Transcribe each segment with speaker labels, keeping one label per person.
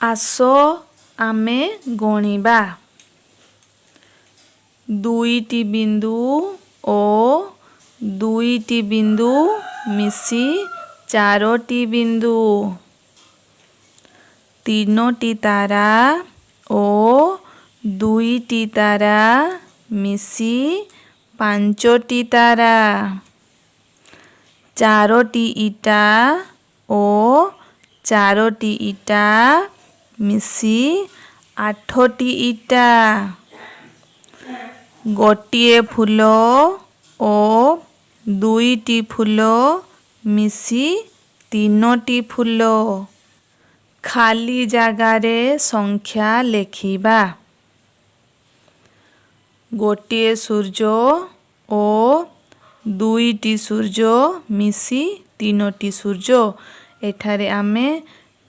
Speaker 1: ଆସ ଆମେ ଗଣିବା। ଦୁଇଟି ବିନ୍ଦୁ ଓ ଦୁଇଟି ବିନ୍ଦୁ ମିଶି ଚାରୋଟି ବିନ୍ଦୁ। ତିନୋଟି ତାରା ଓ ଦୁଇଟି ତାରା ମିଶି ପାଞ୍ଚଟି ତାରା। ଚାରୋଟି ଇଟା ଓ ଚାରୋଟି ଇଟା ମିଶି ଆଠଟି ଇଟା। ଗୋଟିଏ ଫୁଲ ଓ ଦୁଇଟି ଫୁଲ ମିଶି ତିନୋଟି ଫୁଲ। ଖାଲି ଜାଗାରେ ସଂଖ୍ୟା ଲେଖିବା। ଗୋଟିଏ ସୂର୍ଯ୍ୟ ଓ ଦୁଇଟି ସୂର୍ଯ୍ୟ ମିଶି ତିନୋଟି ସୂର୍ଯ୍ୟ। ଏଠାରେ ଆମେ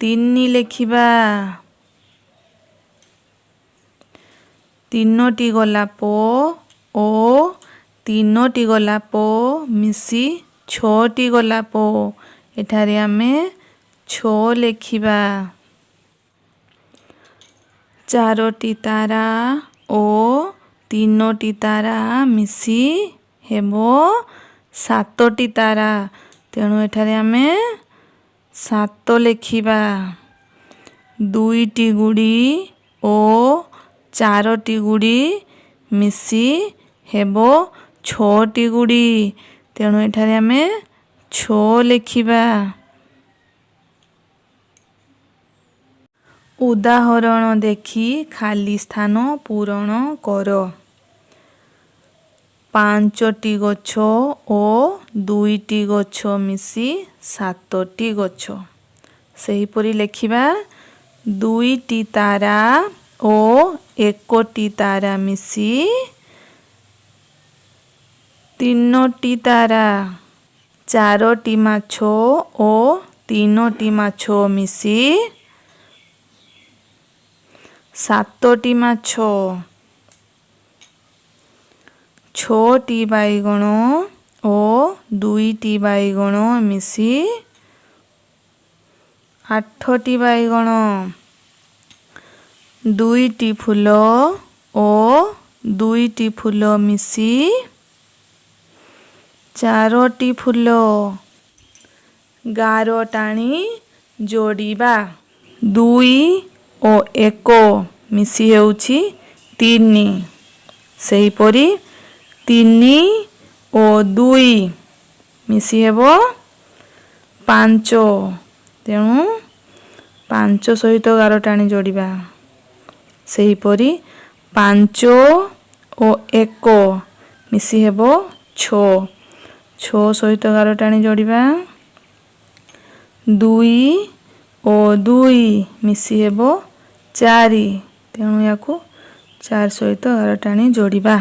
Speaker 1: 3 ଲେଖିବା। ତିନୋଟି ଗୋଲାପ ଓ ତିନୋଟି ଗୋଲାପ ମିଶି ଛଅଟି ଗୋଲାପ। ଏଠାରେ ଆମେ 6 ଲେଖିବା। ଚାରୋଟି ତାରା ଓ ତିନୋଟି ତାରା ମିଶି ହେବ ସାତଟି ତାରା। ତେଣୁ ଏଠାରେ ଆମେ 7 ଲେଖିବା। ଦୁଇଟି ଗୁଡ଼ି ଓ ଚାରୋଟି ଗୁଡ଼ି ମିଶି ହେବ ଛଅଟି ଗୁଡ଼ି। ତେଣୁ ଏଠାରେ ଆମେ 6 ଲେଖିବା। ଉଦାହରଣ ଦେଖି ଖାଲି ସ୍ଥାନ ପୂରଣ କର। ପାଞ୍ଚଟି ଗଛ ଓ ଦୁଇଟି ଗଛ ମିଶି ସାତଟି ଗଛ। ସେହିପରି ଲେଖିବା, ଦୁଇଟି ତାରା ଓ ଏକଟି ତାରା ମିଶି ତିନୋଟି ତାରା। ଚାରୋଟି ମାଛ ଓ ତିନୋଟି ମାଛ ମିଶି ସାତଟି ମାଛ। ଛଅଟି ବାଇଗଣ ଓ ଦୁଇଟି ବାଇଗଣ ମିଶି ଆଠଟି ବାଇଗଣ। ଦୁଇଟି ଫୁଲ ଓ ଦୁଇଟି ଫୁଲ ମିଶି ଚାରୋଟି ଫୁଲ। ଗାର ଟାଣି ଯୋଡ଼ିବା। 2 ଓ 1 ମିଶି ହେଉଛି 3। ସେହିପରି 3 ଓ 2 ମିଶି ହେବ 5। ତେଣୁ 5 ସହିତ ଗାର ଟାଣି ଯୋଡ଼ିବା। ସେହିପରି 5 ଓ 1 ମିଶି ହେବ 6। 6 ସହିତ ଗାର ଟାଣି ଯୋଡ଼ିବା। 2 ଓ 2 ମିଶି ହେବ 4। ତେଣୁ ୟାକୁ 4 ସହିତ ଗାର ଟାଣି ଯୋଡ଼ିବା।